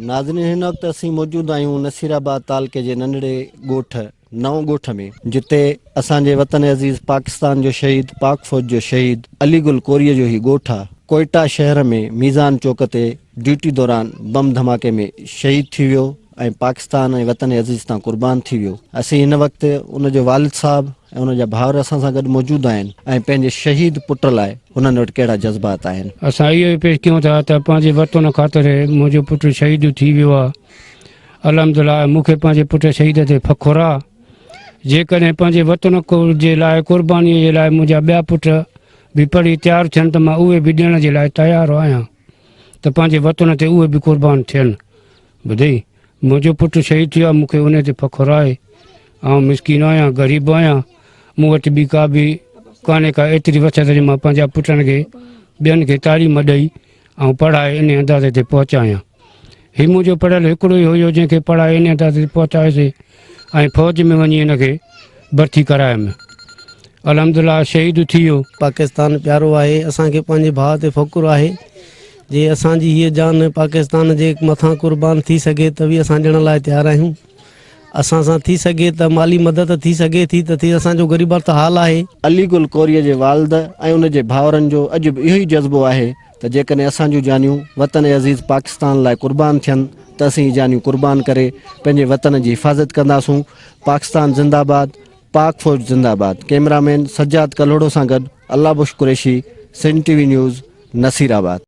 ناظرين هن وقت اسين موجود آهيون نصير آباد تعلقي جي ننڍڙي ڳوٺ نئون ڳوٺ ۾ جتي اسان جي وطن عزيز پاڪستان جو شهيد پاڪ فوج جو شهيد علي گل ڪوريء جو هي ڳوٺ آ. ڪوئيٽا شهر ۾ ميزان چوڪ تي ڊيوٽي دوران بم ڌماڪي ۾ شهيد ٿي ويو ۽ پاڪستان ۽ وطن عزيز تان قربان ٿي ويو. اسين هن وقت ان جو والد صاحب ۽ ان جا ڀائر اسان سان گڏ موجود آهن ۽ پنهنجي شهيد پٽ لاء هنن وٽ ڪهڙا جذبات آهن. اسان اهو ئي پيش ڪيون ٿا ته پنهنجي وطن خاطر منهنجو پٽ شهيد ٿي ويو آهي. الحمدلله مون کي پنهنجي پٽ شهيد تي فخر آهي. جيڪڏهن پنهنجي وطن جي لاء قرباني جي لاء منهنجا ٻيا پٽ به پڙهي تيار ٿين ته مان اهي به ڏيڻ جي لاء تيار آهيان ته پنهنجي وطن تي اهي به قربان ٿين. ٻڌئي، منهنجو پٽ شهيد ٿيو آهي، مون کي انهي تي فخر آهي. آئون مسڪين آهيان، غريب آهيان، مون وٽ ٻي ڪا به ڪانهي ڪا ايتري وسعت جو مان پنهنجا پٽن کي ٻين کي تعليم ڏئي ۽ پڙهائي انهي اندازي تي پهچايان. هي منهنجو پڙهيل هڪڙو ئي هيو جنهن کي پڙهائي انهي اندازي تي پهچايوسي ۽ فوج ۾ وڃي هن کي ڀرتي ڪرايم. الحمدلله شهيد ٿي ويو. پاڪستان پيارو آهي، اسان کي پنهنجي ڀاء تي فخر آهي. جي اسان جي هيء جان پاڪستان جي مٿان قربان ٿي سگهي ته به اسان ڏيڻ لاء تيار آهيون. اسان سان ٿي سگهي ته مالي مدد ٿي سگهي ٿي ته ٿي اسان جو غريبات حال آهي. علي گل ڪوريء جي والد ۽ ان جي ڀائرن جو اڄ به اهو ئي جذبو آهي ته جيڪڏهن اسان جون جانيون وطن عزيز پاڪستان لاء قربان ٿين ته اسين هي جانيون قربان ڪري پنهنجي وطن جي حفاظت ڪنداسون. پاڪستان زنده باد، پاڪ فوج زنده باد. ڪئميرا مين سجاد ڪلهوڙو سان گڏ Allah Bakhsh Qureshi, Sindh T V news, Nasirabad.